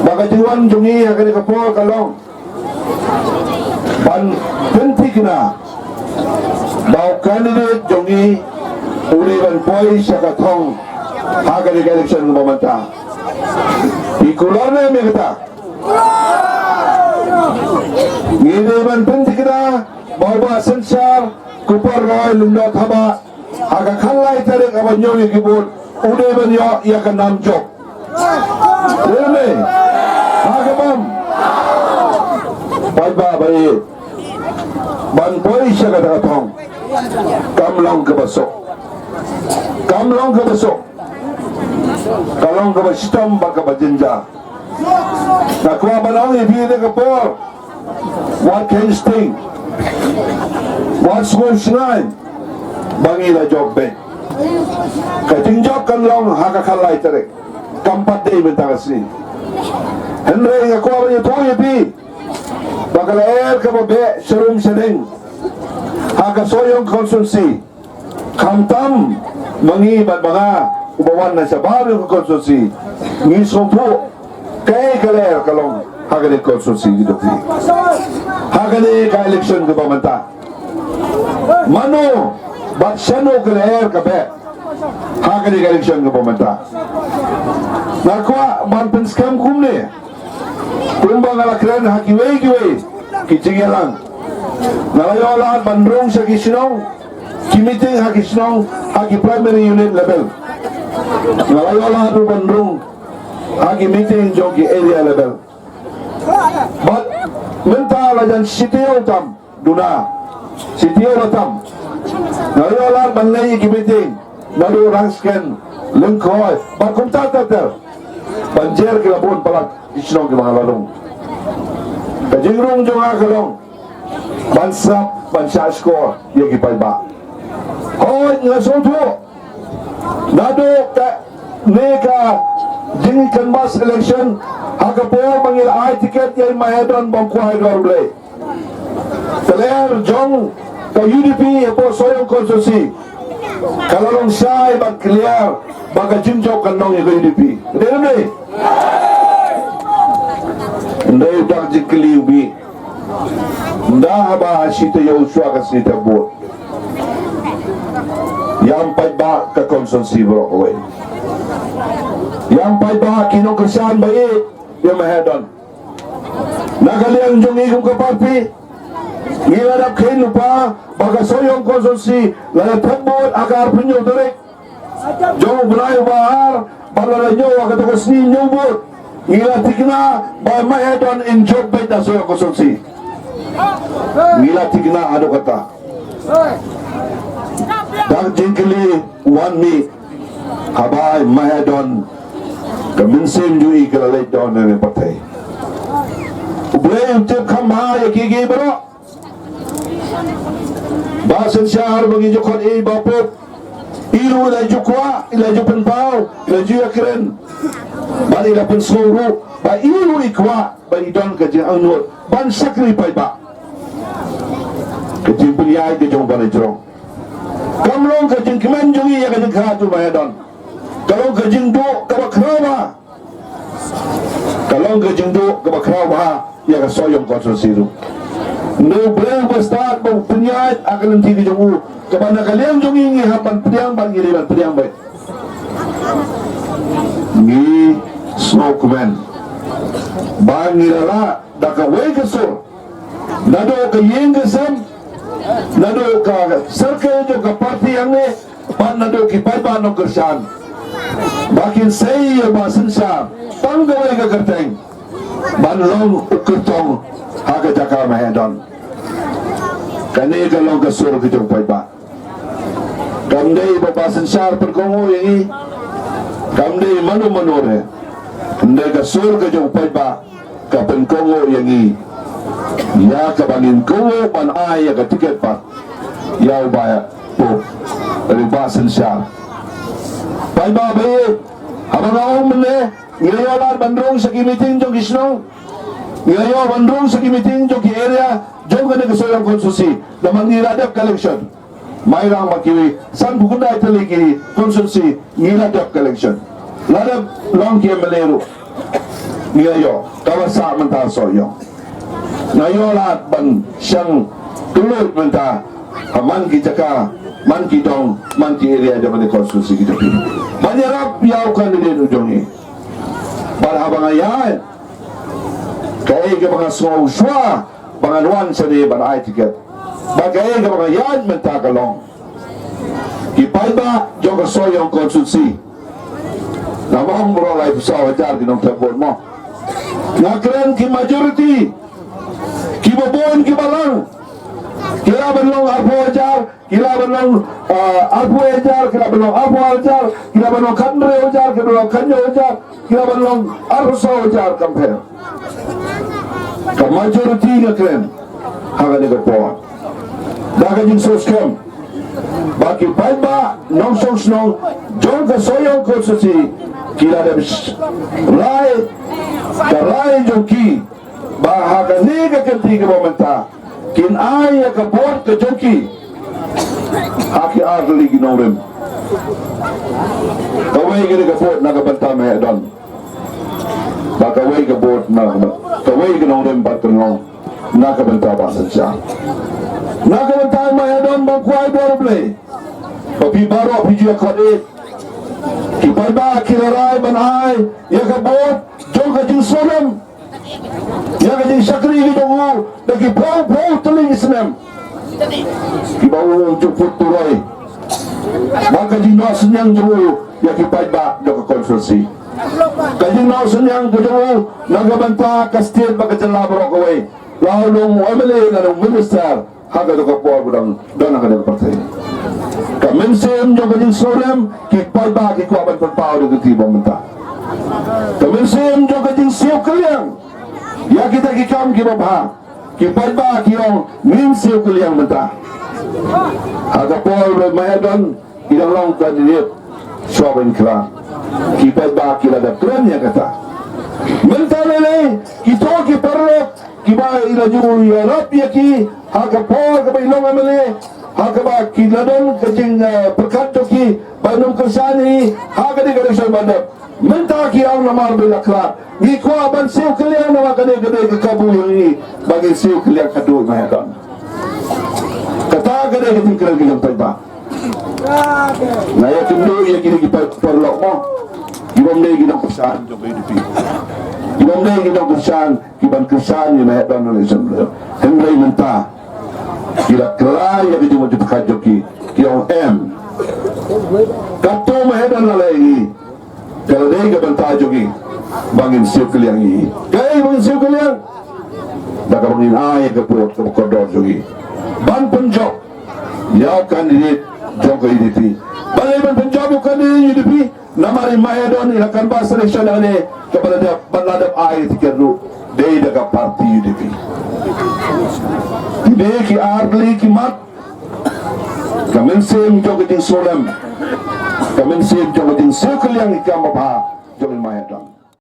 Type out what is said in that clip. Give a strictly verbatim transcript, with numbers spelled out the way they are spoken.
Ba ka jingwan jong ngi ha kane ka por ka long ban pynthikna ba u candidate jong ngi u dei ban poi sha ka thong ha kane ka election kaba mynta. Phi kular ne em ïa kata? Ngi dei ban pynthikna ba u Bah Synshar Kuparnoi Lyngdoh Thabah ha ka khatlai tarik haba ñiew ïa ki vote u dei ban ïoh ïa ka nam jop. Dei ne em? Ha ka bam. Paidbah ba ïeit, ban poi sha kata ka thong kam long kaba suk. Kam long kaba suk. Ka long kaba shitom bad kaba jynjar. Nga kwah ban ong ïa phi ha kane ka por, wat kheiñ sting, wat sngewsynei ba ngi la jop beit. Ka jingjop kan long ha ka khatlai tarik, kam pat dei mynta ka sngi. Hynrei nga kwah ban ïathuh ïa phi ba ka lyer kaba beh sharum shading ha ka Sohiong constituency, khamtam ma ngi bad ma nga uba wan na shabar ïa ka constituency, ngi sngewthuh kaei ka lyer ka long ha kane ka constituency. Ngi duk hi ha kane ka election kaba mynta, mano bad shano ka lyer ka beh ha kane ka election kaba mynta. Nga kwah ban pynskhem kumne, kumba nga la kren ha kiwei kiwei ki jingïalang. Nga la ïoh lad ban rung sha ki shnong, ki meeting ha ki shnong, ha ki primary unit level. Nga la ïoh lad ruh ban rung ha ki meeting jong ki area level. Bad mynta la jan shi taïew tam duna, shi taïew la tam. Nga la ïoh lad ban leit ïa ki meeting naduh Rangskhen, Lyngkhoi bad kumta ter ter, ban jer ki la bun palat ki shnong kiba nga la rung. Ka jingrung jong nga ka long ban sngap, ban shah shkor ïa ki paidbah. Hooid, nga sngewthuh naduh kane ka jingcanvass election, ha ka por ba ngi la ai ticket ïa i Mahedon ba ong kwah ïa u Blei, ka lyer jong ka U D P hapoh Sohiong constituency ka la long shai bad clear ba ka jingjop kan long ïa ka U D P. Dei ne em? Hynrei u dak jingkylli u mih, ynda haba shi taïew shuwa ka sngi thep vote, ïa u paidbah ka constituency baroh kawei, ïa u paidbah ki nongkyrshan ba ïeit ïa u Mahedon, na ka liang jong ngi kum ka party, ngi la dap kheiñ lypa ba ka Sohiong constituency la dep thep vote ha ka arphew hynñiew tarik jong u bnai uba ar, bad la dep ñiew ha kata ka sngi ñiew vote. Ngi la thikna ba i Mahedon in jop beit na Sohiong constituency. Ngi la thikna haduh katta. Dak jingkylli wan mih, haba i Mahedon ka mynsiem jong i ka la leit don na ne pyrthei. U Blei un tip kham bha ïa kiei kiei baroh. Bah Synshar, ba ngi ju khot ïa i Bah Pop, i ruh i la ju kwah, i la ju pynpaw, i la ju ïakren. Bad i la pynsngew ruh ba i ruh i kwah ba i don ka jingangnud ban shakri paidbah. Ka jingpynïaid ka jong u Bah Najrong kam long ka jingkmen jong i ïa ka jingkha jong u Mahedon. Ka long ka jingduh kaba khraw bha. Ka long ka jingduh kaba khraw bha ïa ka Sohiong constituency ruh. Hynrei U Blei uba stad ba u pynïaid ha ka lynti ka jong u, kaba na ka liang jong ngi ngi hap ban pdiang bad ngi dei ban pdiang beit. Ngi sngewkmen ba ngi la lah da kawei ka sur, naduh ka ïing ka sem, naduh ka circle jong ka party hangne, bad naduh ki paidbah nongkyrshan, ba kin sei ïa u Bah Synshar tang kawei ka kyrteng ban long u kyrtong ha ka jaka Mahedon. Kane ka long ka sur ka jong u paidbah. Kam dei ba u Bah Synshar pynkohnguh ïa ngi, kam dei mano mano re. Hynrei ka sur ka jong u paidbah ka pynkohnguh ïa ngi, ïa kaba ngin kohnguh ban ai ïa ka tiket pat ïa u Bah Pop, u Bah Synshar. Paidbah ba ïeit, haba nga ong mynne, ngi la ïoh lad ban rung sha ki meeting jong ki shnong, ngi la ïoh ban rung sha ki meeting jong ki area jong kane ka Sohiong constituency, namar ngi la dep ka election. Mairang bad kiwei, sanphew khyndai tylli ki constituency ngi la dep ka election. Lada long ki M L A ruh, ngi ïoh kaba sah mynta Sohiong. Nga ïoh lad ban shang kylluid mynta ha man ki jaka, man ki dong, man ki area jong kane ka constituency ki jong phi, ban ïarap ïa u candidate u jong ngi. Bad haba nga ïaid, kaei kaba nga sngew shuwa ba ngan wan shane ban ai tiket, bad kaei kaba nga ïaid mynta ka long, ki paidbah jong ka Sohiong constituency, namar ym baroh laiphew saw hajar ki nongthep vote mo. Nga kren ki majority, kiba bun kiba lang, ki lah ban long arphew hajar, ki lah ban long, ah, arphew hajar, ki lah ban long arphew hajar, ki lah ban long khathynriew hajar, ki lah ban long khathynñiew hajar, ki lah ban long arphew saw hajar, kam pher. Ka majority nga kren ha kane ka por, da ka jingsngewskhem ba ki paidbah nongshong shnong jong ka Sohiong constituency ki la dep rai, ka rai jong ki ba ha kane ka kynti kaba mynta kin ai ïa ka vote ka jong ki ha ki ar tylli ki nongrim. Kawei ka dei ka vote na ka bynta Mahiadon, bad kawei ka vote na ka, kawei ka nongrim bad ka nong na ka bynta Bah Synshar. Na ka bynta Mahiadon, ba kwah bor Blei ba phi baroh phi ju ïa khot ïa ki paidbah, ki la rai ban ai ïa ka vote jong ka jingsngewlem ïa ka jingshakri ka jong u da ki phew phew tylli ki snem, kiba u ju put turoi. Bad ka jingnoh synñiang jong u ïa ki paidbah jong ka constituency, ka jingnoh synñiang ka jong u na ka bynta ka state bad ka jylla baroh kawei, la u long u M L A lane u minister ha kato ka por ba u dang don ha kane ka pyrthei. Ka mynsiem jong ka jingsngewlem, ki paidbah ki kwah ban pynpaw da ka kti ba mynta. Ka mynsiem jong ka jingsiew kylliang ïa kita ki kam kiba bha, ki paidbah ki ong ngin siew kylliang mynta. Ha ka por ba Mahiadon ki dang long candidate shuwa ban khlad, ki paidbah ki la dep kren ïa kata. Mynta lei lei kito ki paralok kiba i la ju ïarap ïa ki ha ka por kaba i long M L A, ha kaba ki la don ka jing, eh, pyrkhat jong ki ba ym kyrshan ïa i ha kane ka election ba dep. Mynta ki ong namar ba i la khlad, ngi kwah ban siew kylliang, namar kane ka dei ka kabu ïa ngi ba ngin siew kylliang khadduh Mahiadon. Kata ka dei ka jingkren ka jong paidbah. Nga ïakynduh ïa kine ki par-, paralok mo, ki bym dei ki nongkyrshan jong ka U D P, ki bym dei ki nongkyrshan, ki ban kyrshan ïa Mahiadon election. Hynrei mynta ki la kylla ïa ka jingmut jingpyrkhat jong ki, ki ong em, kato Mahiadon la leh ïa ngi, ka la dei ka bynta jong ngi ba ngin siew kylliang ïa ngi. Kaei ba ngin siew kylliang? Da kaba ngin ai ka vote kaba kordor jong ngi ban pynjop ïa u candidate jong ka U D P. Balei ban pynjop ïa u candidate U D P? Namar i Mahiadon i la canvass election hangne, kaba la dep, ba la dep ai tiket ruh dei da ka party U D P. Ki dei ki ar tylli ki mat, ka mynsiem jong ka jingsngewlem, ka mynsiem jong ka jingsiew kylliang ïa ki kam babha jong i Mahiadon.